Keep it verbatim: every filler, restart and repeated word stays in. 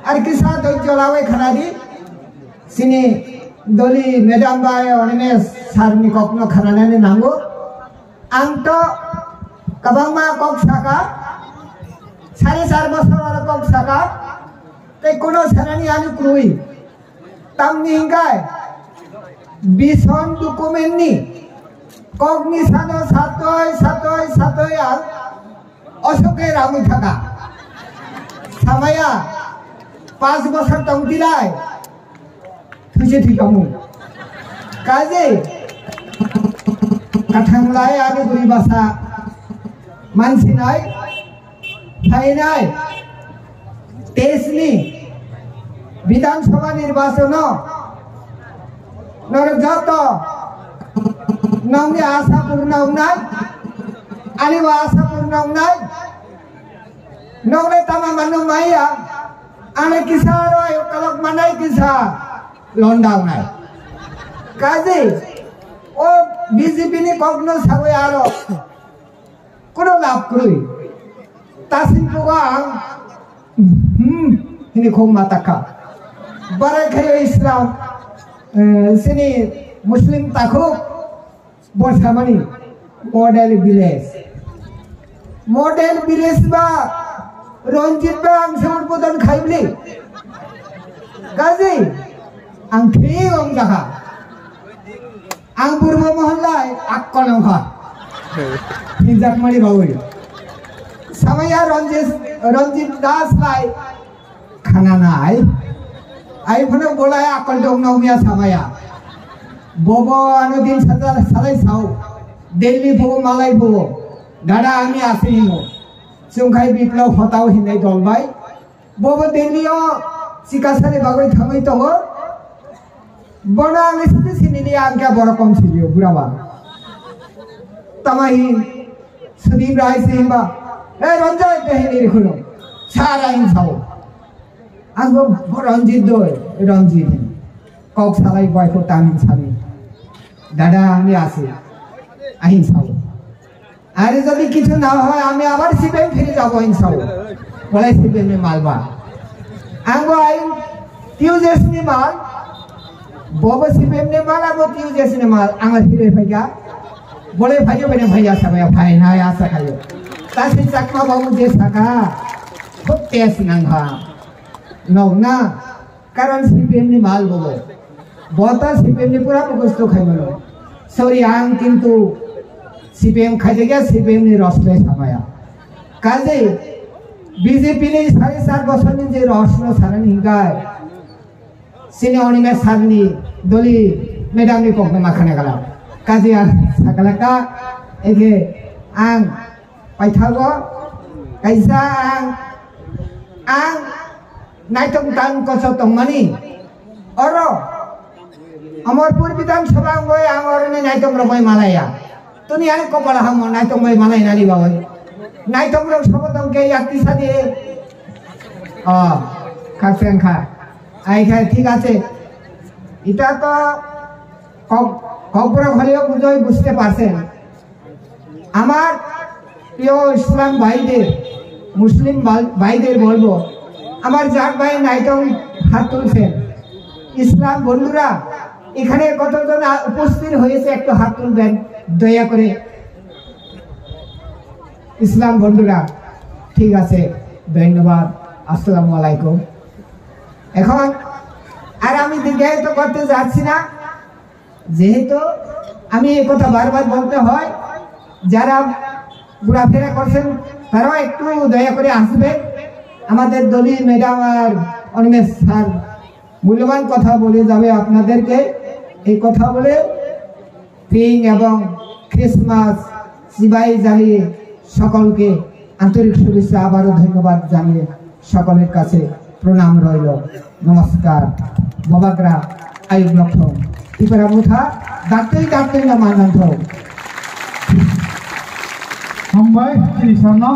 Ar kisa doi jolawi khanadi, sini doli madam bai onine sir ni kokno khananani nango. Ang to kabangma kok saka, sare sar bosor oro kok saka, tei kono sanani ani kwrwi. Tamni hingkai bison document ni kokni sano satoi, satoi, satoi ang osoke ramwi thaka. Samaya pas bosor tong dilai. Thuise thwi tongo. Kaje kathanglai ani bwrwi basa mansinai phainai teis ni Bidhan Sabha nirbachon o norok joto nongni asa purna wngnai, ani bo asa purna wngnai. Nokle tama mano maya, ane kisa aro ayo kalok manai kisa londa nai. Kaji, o B J P ni kokno sawi aro kono lab kwrwi. Tasin pugo ang, hmm, hini khong mataka. Barai khayo Islam, eh, sini Muslim takhuk. Borsamani model village. Model village ba Ranjit ba ang se udbodon khaibli. Kaji ang thik wng jakha. Ang Burma Mohon lai akkol wngkha. Hinjak mani bawi. Samaya Ranjit, Ranjit Das lai. Khana nai. Ai phano bolai akol dong nokmia samaya. Bobo ano din sata salai sao. Delhi phubo malai phubo. Dada ami asing mo. Chungkhai Biplab Hotao hinai dol bai. Bobo Delhi o sikasani bagwi thangwi tongo. Bono ang sini sini ni ang kya borok kom sini o bura ba. Tamahi Sudip Rai sini ba. Eh, Ranjit de hini rikhuno. Sara hin sao. Ang bo Ranjit doi, Ranjit. Kok salai bai ko tamin sani. Dada ang ni asi. Ahin sao. Are jodi kichu na hoy, ami abar C P M phiri jabo hinsa. Bolai C P M ni mal ba. Ang bo ain T U J S ni mal. Bobo C P M ni mal, abo T U J S ni mal. Ang phiri phaiya. Bolai phaiya, bene phaiya, sabaya phai na ya sa khayo. Tasi Chakma babu je saka. Khub test nang ha. No na. Karon C P M ni mal bobo. Bota C P M ni pura mukhosto khaimano. Sorry, ang kintu C P M khaijakya, C P M ni rosle samaya. Kaje B J P ni sari sar bosor ni je rosno sanani hinkai. Sini Onime sir ni doli madam ni kokno makhane gala. Kaje ang sakalaka ege ang Paithago kaisa ang, ang naitong tan koso tongmani. Oro Amarpur Bidhan Sabha ang bai ang oro ni naitong rok bai malaya. Tuni ani kopala hamo naitong bai malai nani babai. Naitong rok sobo tong ke yakti sadi. Oh, khaksen kha. Ai kha thik ache. Ita to kok, kokborok hole bujoi bujte parsen. আমার প্রিয় ইসলাম ভাইদের, মুসলিম ভাই-, ভাইদের বলবো, আমার জাত ভাই নাইটং হাত তুলছেন। ইসলাম বন্ধুরা, এখানে কতজন আ-, উপস্থিত হয়েছে, একটু হাত তুলবেন দয়া করে। ইসলাম বন্ধুরা, ঠিক আছে, ধন্যবাদ, আসসালামু আলাইকুম। এখন আর আমি দীর্ঘায়িত করতে যাচ্ছি না। যেহেতু আমি এই কথা বারবার বলতে হয়, যারা ঘোরাফেরা করছেন তারাও একটু দয়া করে আসবেন। আমাদের দলি ম্যাডাম আর অনিমেষ স্যার মূল্যবান কথা বলে যাবে আপনাদেরকে। এই কথা বলে পিং এবং ক্রিসমাস সিবাই জানিয়ে সকলকে আন্তরিক শুভেচ্ছা, আবারও ধন্যবাদ জানিয়ে সকলের কাছে প্রণাম রইল। নমস্কার। Bobagra ayuk nokhong. Tipra mutha daktui daktui no manang thong. Hambai, Sri Sarno.